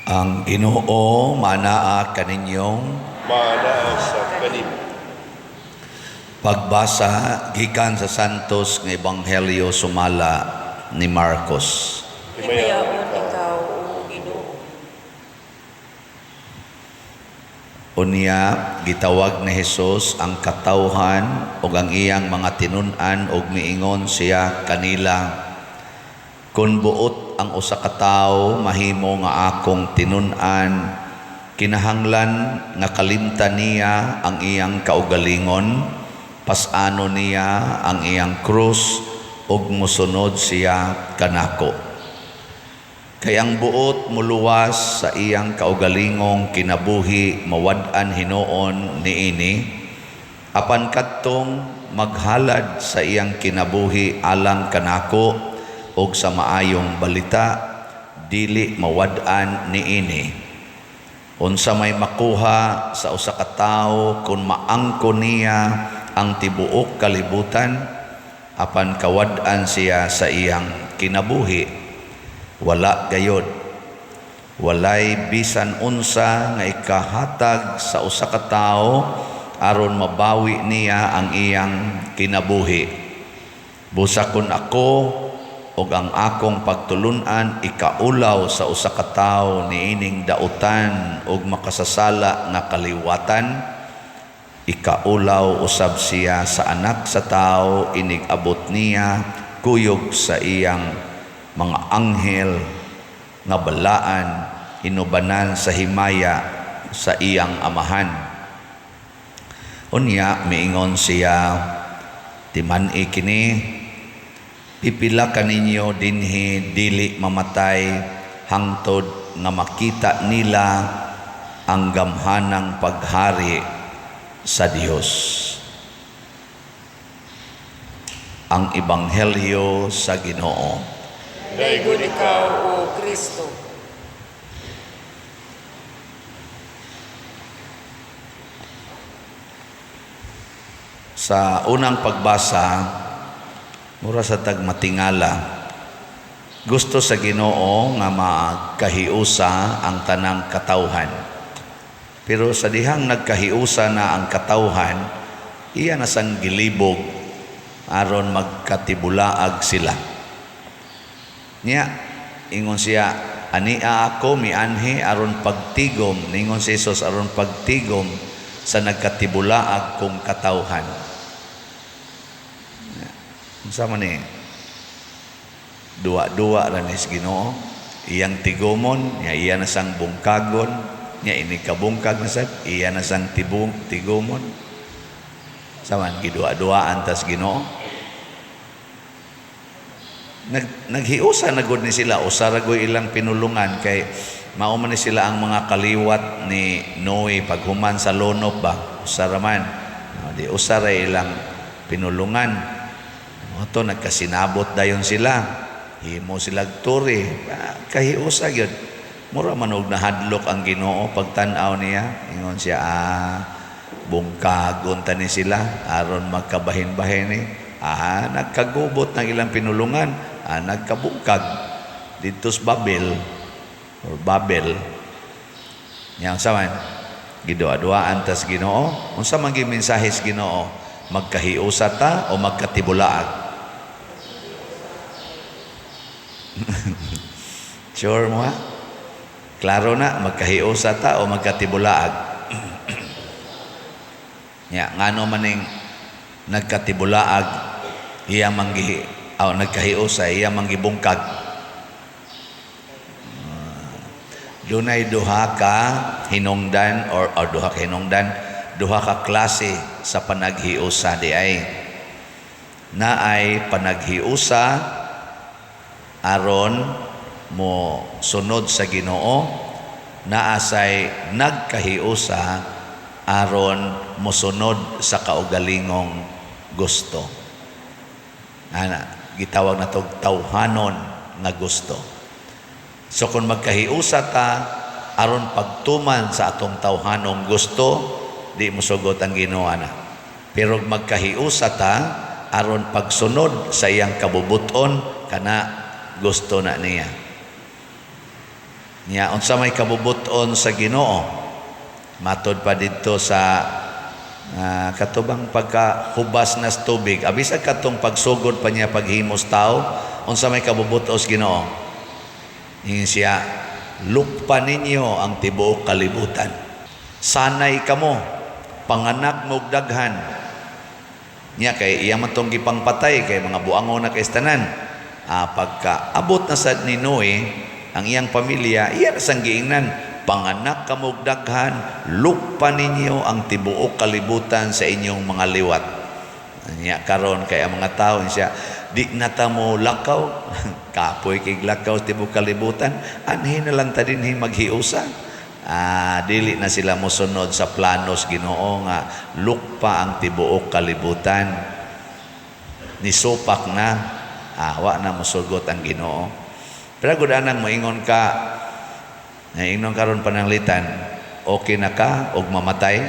Ang Ginoo manaa kaninyong. Maanaa sa kanimo. Pagbasa gikan sa Santos nga Ebanghelyo sumala ni Marcos. Himayaon ikaw, O Ginoo. Unya gitawag ni Hesus ang katawhan ug ang iyang mga tinun-an ug miingon siya kanila: "Kun buot ang usa ka tawo mahimo nga akong tinun-an, kinahanglan nga kalimtan niya ang iyang kaugalingon, pas-anon niya ang iyang krus ug mosunod siya kanako. Kay ang buot moluwas sa iyang kaugalingong kinabuhi mawad-an hinuon niini, apan kadtong maghalad sa iyang kinabuhi alang kanako ug sa maayong balita dili mawad-an niini. Unsa may makuha sa usa ka tawo kun maangkon niya ang tibuok kalibutan apan kawad-an siya sa iyang kinabuhi? Wala gayod. Walay bisan unsa nga ikahatag sa usa ka tawo aron mabawi niya ang iyang kinabuhi. Busa kun ako ug ang akong pagtulun-an ikaulaw sa usa ka tawo niining dautan ug makasasala nga kaliwatan, ikaulaw usab siya sa Anak sa Tawo inig abot niya kuyog sa iyang mga anghel nga balaan inubanan sa himaya sa iyang Amahan." Unya miingon siya, "Timan-i kini, pipila kaninyo dinhi dili mamatay hangtod nga makita nila ang gamhanang paghari sa Dios." Ang Ebanghelyo sa Ginoo. Daygon ikaw, O Kristo. Sa unang pagbasa, mura sa tagmatingala. Gusto sa Ginoo nga magkahiusa ang tanang katawhan. Pero sa dihang nagkahiusa na ang katawhan, iya na sang gilibog aron magkatibulaag sila. Niya, ingon siya, "Ania ako mianhi aron pagtigom," ningon si Jesus, "aron pagtigom sa nagkatibulaag kong katawhan." Unsa man ni? Duwa-duwa ra ni sa Ginoo. Iyang tigumon, niya iya na sang bungkagon, niya ini kabungkag na sad, iya na sang tigumon. Saman giduwa-duwaan tas Ginoo. Naghiusa na gud ni sila, usa ra gud ilang pinulungan kay mao man ni sila ang mga kaliwat ni Noe paghuman sa lonop ba, usa ra man. No, di usa ra ilang pinulungan. Oto nagkasinabot dayon sila. Himo sila turi, kahiusa gyud. Mura man og nahadlok ang Ginoo pagtan-aw niya. Ingon siya, bungkagon ta ni sila aron magkabahin-bahin ni. Nagkagubot ng ilang pinulungan, nagkabungkag didto sa Babel or Babel. Nya unsa man giduwa-duwaan tas Ginoo? Unsa man gi mensahe sa Ginoo? Magkahiusa ta o magkatibulaag? Sure mo ha? Klaro na, magkahiusa ta o magkatibulaag? Nya, ngano maning nagkatibulaag iya manggi aw nagkahiusa iya manggibungkag? Dunay duha ka hinungdan or duha ka hinungdan, duha ka klase sa panaghiusa di ay. Naay panaghiusa aron mo sunod sa Ginoo, naasay nagkahiusa aron mosunod sa kaugalingong gusto. Ana, gitawag na tog tawhanon nga gusto. So kung magkahiusa ta aron pagtuman sa atong tawhanong gusto, di mosugot ang Ginoo ana. Pero magkahiusa ta aron pagsunod sa iyang kabubuton, kana gusto na niya. Nya unsa may kabubut-on sa Ginoo? Matod pa didto sa katubang pagkahubas na sa tubig, abisag katong pagsugod pa niya paghimos tao, unsa may kabubut-on sa Ginoo? Ingon siya, "Lukpa ninyo ang tibuok kalibutan. Sanay kamo, panganak mo og daghan." Nya kay iya man tong gipangpatay kay mga buangon na kay tanan. Pagka abot na sad ni Noe ang iyang pamilya, iya na sang giingnan, "Panganak kamo og daghan, lukpa ninyo ang tibuok kalibutan sa inyong mga liwat." Nya karon kay ang mga tao siya, di na ta mo lakaw, kapoy kay lakaw sa tibuok kalibutan, anhi na lang ta dinhi maghiusa. Dili na sila mosunod sa planos Ginoo nga lukpa ang tibuok kalibutan. Nisupak na, wa na mosugot ang Ginoo. Pero gud anang moingon ka, ingon karon pananglitan, okay na ka og mamatay?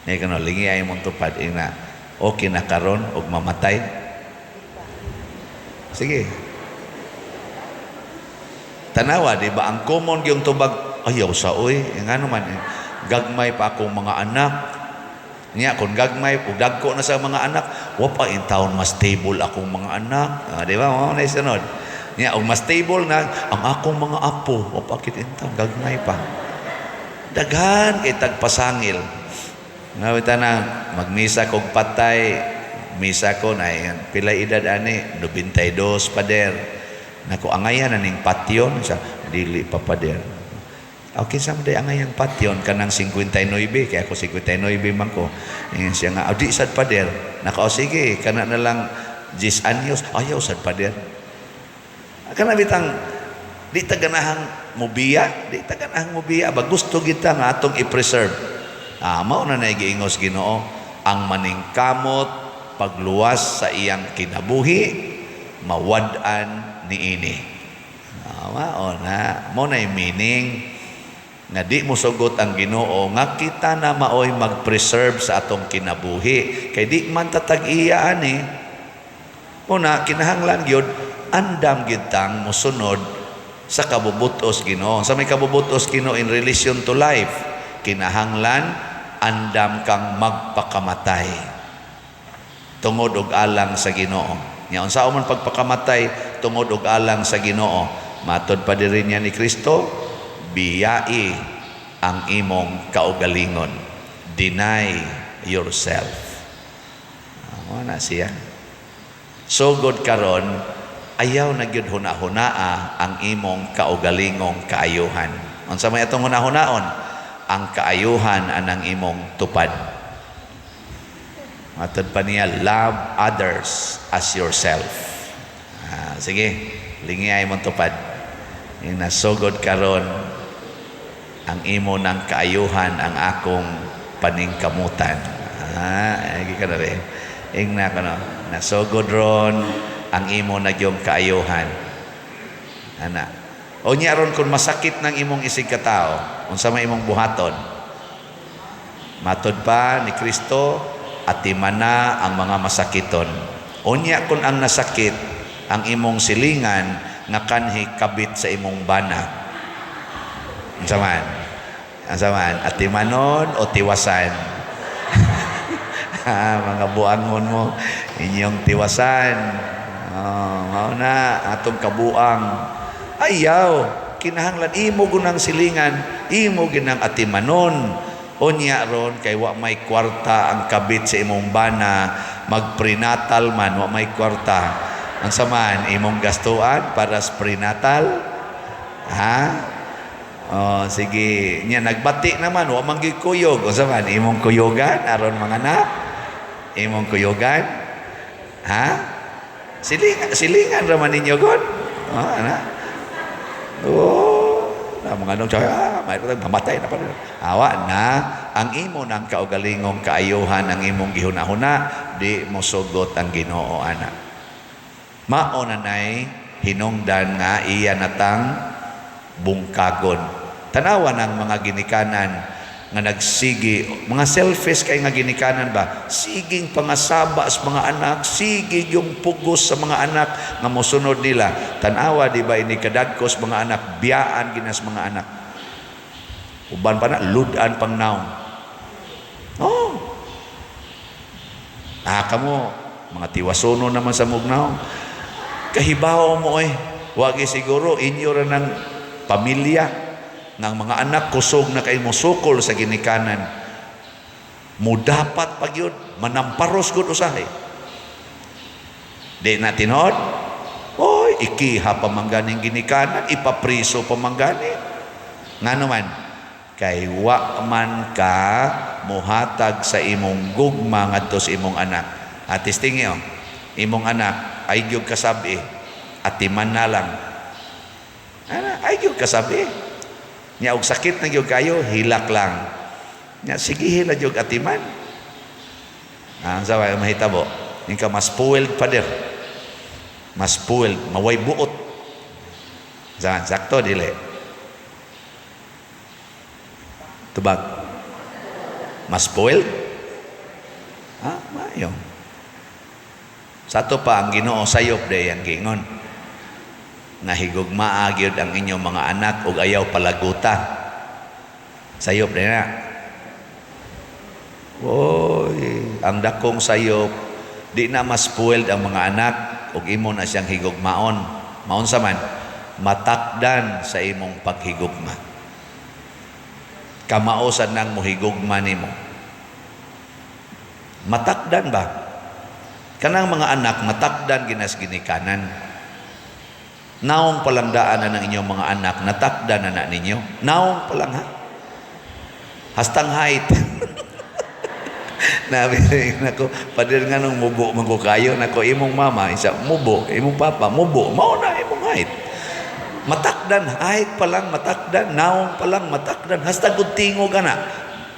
Ay kano lingi ay mong tupad ina. Okay na karon og mamatay? Sige. Tanawa, di ba? Ang common yung tubag, "Ayaw sa oy, ngano man, eh, gagmay pa akong mga anak." Niya, kung gagmay, kung dagko na sa mga anak, wa pa in taon mas stable akong mga anak. Di ba? Mao na sunod. Niya, og mas stable na ang akong mga apo, wa pa kit in taon, gagmay pa. Daghan kay tagpasangil. Nga na magmisa kog patay, misa ko na pila edad ani? 92, pader. Nako, angayan na ning patyon sa dili pa, pader. Okay sa day angayang patyon kanang 59 kay ako 59 man ko. Ingon siya nga, "Di sad, pader." Nako, "Oh, sige, kana na lang 10 anyos." "Ayaw sad, pader." Kana bitang di ta ganahang mubiya, di ta ganahang mubiya ba, gusto kita nga atong i-preserve. Mao na nay giingos Ginoo, ang maningkamot pagluwas sa iyang kinabuhi mawad-an niini. Mao na, mo na meaning nga di mo sugot ang Ginoo nga kita na maoy mag-preserve sa atong kinabuhi kay di man tatag-iya ani. Muna kinahanglan gyud andam gyud tang mosunod sa kabubutos Ginoo. Sa may kabubutos Ginoo in relation to life, kinahanglan andam kang magpakamatay tungod og alang sa Ginoo. Nya unsa man pagpakamatay tungod og alang sa Ginoo? Matod pa diri niya ni Kristo, biyai ang imong kaugalingon. Deny yourself. Mao na siya. Sugod karon, ayaw na gyud huna-hunaa ang imong kaugalingong kaayuhan. Unsa may atong hunahunaon? Ang kaayuhan anang imong tupad. Matod pa niya, love others as yourself. Sige, lingi ay mong tupad. Yung nasugod karon, ang imo ng kaayuhan ang akong paningkamutan. Ay ka na rin. Ingna ko no, nasugod ron ang imo na yung kaayuhan. Ana. O niya ron kung masakit ng imong isig katao, unsa may imong buhaton? Matod pa ni Kristo, atimana ang mga masakiton. Unya kung ang nasakit ang imong silingan nga kanhi kabit sa imong bana. Unsa man? Unsa man? Atimanon o tiwasan? Mga buangon mo, inyong tiwasan. Oh, mao na atong kabuang. Ayaw, kinahanglan imo gunang silingan, imo ginang atimanon. Unya ron kay wa may kwarta ang kabit sa imong bana, magprenatal man wa may kwarta. Unsa man imong gastuan para sa prenatal? Ha? Oh, sige. Nya nagbati naman wa man gyud kuyog. Unsa man imong kuyugan aron mga anak? Imong kuyugan? Ha? Silingan, silingan ra man ninyo god. Oh, ana. Oh, na mga nung may mamatay na pa. Awa na ang imo nang kaugalingong kaayuhan ang imong gihuna-huna, di mo sugot ang Ginoo ana. Mao na nay hinungdan nga iya natang bungkagon. Tanawa ng mga ginikanan Nga nagsigi, mga selfish kay nga ginikanan ba, siging pangasaba sa mga anak, sige yung pugos sa mga anak nga mosunod nila. Tanawa, di ba, ini kadagkos mga anak, biyaan ginas mga anak. Uban pa na, ludan pang naong. Oh. Ah, kamo, mga tiwasono naman sa mugnaw. Kahibaw mo eh. Wagi siguro, inyo ra ng pamilya ng mga anak kusog na kay mosukol sa ginikanan. Mudapat pag yun, manamparos gud usahay. Di na tinuod? Oy, ikiha pa man ganing ginikanan, ipapriso pa man gani. Ngano man? Kay wa man ka muhatag sa imong gugma ngadto sa imong anak. Atis tingi oh, imong anak ay gyud kasabi, atiman na lang. Ana, ay gyud kasabi. Nya og sakit na gyud kayo, hilak lang. Nya sige hila gyud atiman. Ah, sa way mahitabo. Inka mas spoiled pa der. Mas spoiled, maway buot. Sa sakto dili. Tubag. Mas spoiled? Ah, maayo. Sa ato pa ang Ginoo sayop day ang gingon. Nahigugmaa gyud ang inyong mga anak ug ayaw palaguta. Sayop day na. Oy, ang dakong sayop di na mas spoiled ang mga anak ug imo na siyang higugmaon. Maunsa man, matakdan sa imong paghigugma. Kamao sad nang mohigugma nimo. Matakdan ba? Kanang mga anak matakdan ginas ginikanan. Naong palangdaan na ng inyong mga anak, natakdan na na ninyo. Naong palang ha. Hastang height. Nabi nako, pader nga nung mubo man ko kayo, nako imong mama, isa mubo, imong papa mubo, mao na imong height. Matakdan, height pa lang matakdan, naong pa lang matakdan, hasta gud tingog ana.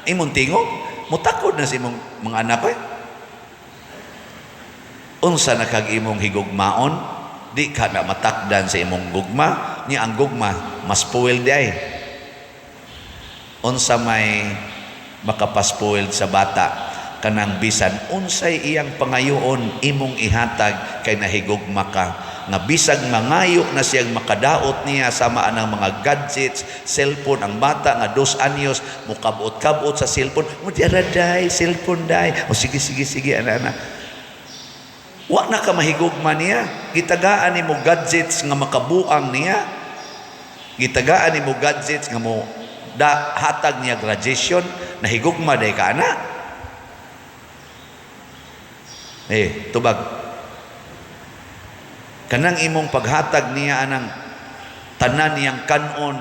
Imong tingog, mutakod na sa imong mga anak eh. Unsa na kag imong higugmaon, di ka na matakdan sa imong gugma, ni ang gugma mas spoiled di ay. Unsa may makapaspoiled sa bata, kanang bisan unsay iyang pangayoon imong ihatag kay nahigugma ka, nga bisag mangayo na siyang makadaot niya sama anang mga gadgets, cellphone. Ang bata nga 2 anyos mukabot-kabot sa cellphone mo, di ara day cellphone day, o sige sige sige ana ana, wa na ka mahigugma niya. Gitagaan nimo gadgets nga makabuang niya, gitagaan nimo gadgets nga mo da hatag niya graduation, nahigugma day ka ana? Eh, tubag. Kanang imong paghatag niya anang tanan niyang kanon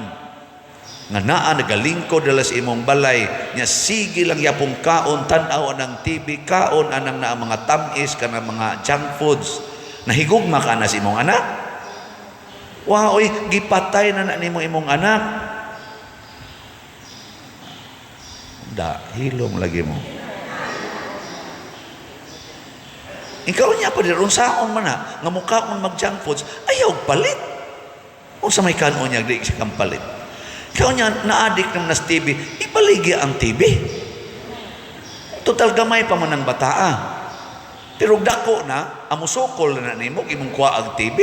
nga naa nagalingkod dala sa imong balay niya, sige lang yapong kaon, tan-aw anang TV, kaon anang naa mga tamis kanang mga junk foods, nahigugma ka na sa imong anak? Wa oy, gipatay na na nimo imong anak. Da hilom lagi mo. Ikaw niya pa dir unsaon man na nga mukaon mag junk foods, ayaw palit. Unsa may kanon niya di siya kang palit. Ikaw niya na-addict naman sa TV, ibaligya ang TV. Total gamay pa man ang bataa. Pero dako na, amusukol na nimo imong kuha ang TV.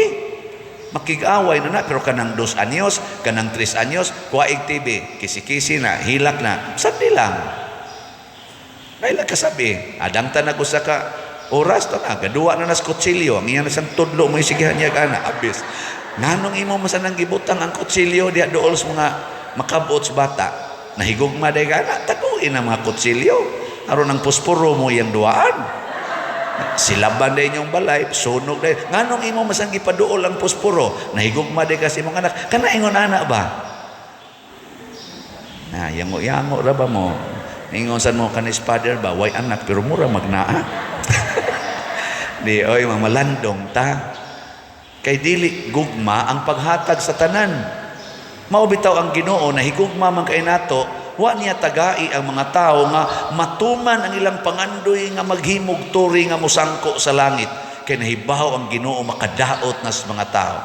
Makig-away na na, pero kanang 2 anyos, kanang 3 anyos, kuha TV, kisi-kisi na, hilak na, sandi lang. Naila kasabi, adang tanag usa ka oras to na, gaduwa na nas kutsilyo, ang iya na siyang tudlo mo isigihan niya kana, abis. Nganong imo masanang gibutang ang kutsilyo diha dool sa mga makabot sa bata? Nahigugma day ka na, taguin ang mga kutsilyo. Aron ang posporo mo iyang duaan. Silaban day inyong balay, sunog day. Nganong imo masang gipaduol ang posporo? Nahigugma day kasi imong anak. Kana ingon ana ba? Na, yango-yango ra ba mo? Ingon san mo kanis father ba? Way anak pero mura magnaa. Di oy mamalandong ta. Kay dili gugma ang paghatag sa tanan. Mao bitaw ang Ginoo nahigugma man kay nato, wa niya tagai ang mga tao nga matuman ang ilang pangandoy nga maghimog turi nga mosangko sa langit, kay nahibaw ang Ginoo makadaot nas mga tao.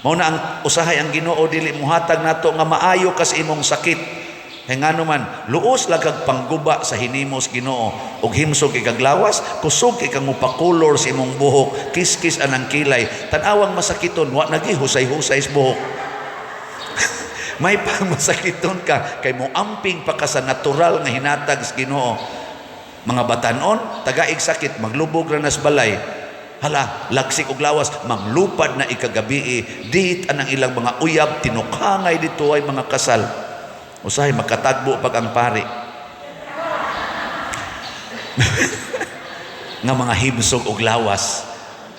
Mao na ang usahay ang Ginoo dili muhatag nato nga maayo kas imong sakit. Kay ngano man, luos lang kag pangguba sa hinimos Ginoo ug himsog kay kag lawas, kusog kay kang mupakulor sa imong buhok, kiskis anang kilay, tan-awang masakiton, wa nagi husay-husay sa buhok. May pang masakiton ka kay mo amping pa ka sa natural nga hinatag sa Ginoo. Mga batanon, tagaig sakit, maglubog ra nas balay. Hala, lagsik og lawas, manglupad na ikagabii, dit anang ilang mga uyab, tinukangay dito ay mga kasal. Usahay makatagbo pag ang pari. Nga mga himsog og lawas.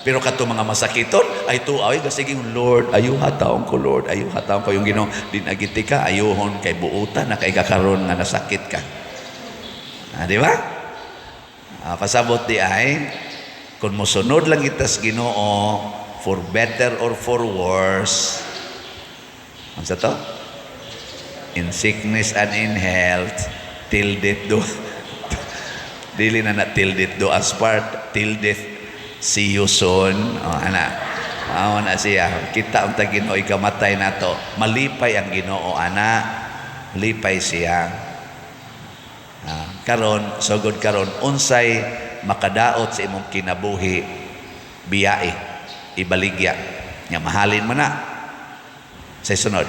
Pero kato mga masakiton, ay to ay sige, Lord, ayuha taong ko, Lord, ayuha taong ko yung Ginoo. Dinagiti ka, ayuhon kay buutan na kay kakaron nga nasakit ka. Di ba? Pasabot di ay, kung mosunod lang kita sa Ginoo, for better or for worse, unsa to? In sickness and in health, till death do, dili na na till death do us part, till death see you soon. Oh, ana. Mao na siya. Kita unta Ginoo ikamatay nato. Malipay ang Ginoo ana. Lipay siya. Karon sugod karon unsay makadaot sa imong kinabuhi, biyae, ibaligya. Nya mahalin mo na. Sa sunod,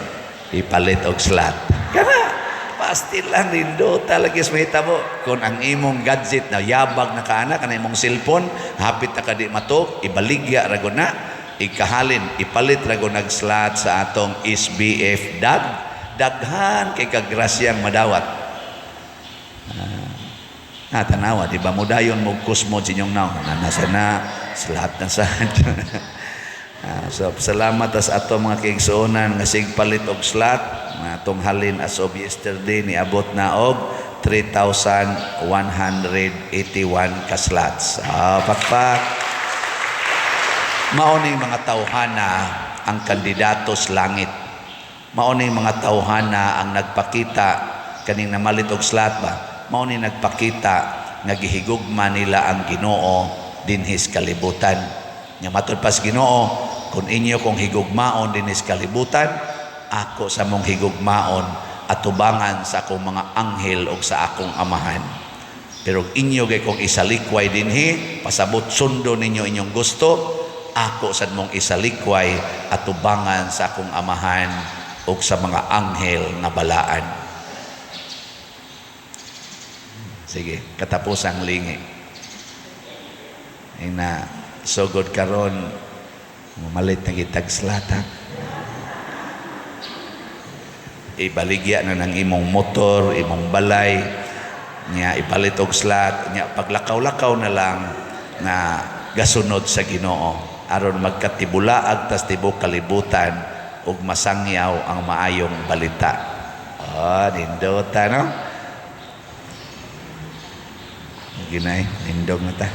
ipalit og slot. Kana pastil lang nindota lagi sa mahitabo. Kung ang imong gadget na yabag na kaana, kana imong cellphone, hapit na ka di matok, ibaligya ra gud na, ikahalin, ipalit ra gud nag slot sa atong SBF dag, daghan kay kagrasyang madawat. Tanawa, di ba? Mudayon mo kusmo sa inyong naong. Nasa na, slot na sa. So salamat sa ato mga kaigsuonan nga sigpalit og slot nga atong halin as of yesterday niabot na og 3,181 ka slots. Pakpak. Mao ning mga tawhana ang kandidato sa langit. Mao ning mga tawhana ang nagpakita kaning namalit og slot ba. Mao ning nagpakita nga gihigugma nila ang Ginoo dinhis kalibutan. Nya matud pas Ginoo, kung inyo kong higugmaon dinhis kalibutan, ako sa mong higugmaon atubangan sa akong mga anghel og sa akong amahan. Pero inyo gay kong isalikway dinhi, pasabot sundo ninyo inyong gusto, ako sad mong isalikway atubangan sa akong amahan og sa mga anghel nga balaan. Sige, katapusang lingi. Ina sugod karon mamalit na kitag slot, ha? Ibaligya na ng imong motor, imong balay, nya ipalit og slot, nya paglakaw-lakaw na lang na gasunod sa Ginoo aron magkatibulaag tas tibok kalibutan ug masangyaw ang maayong balita. Oh, nindota no? Ginay, nindog na ta.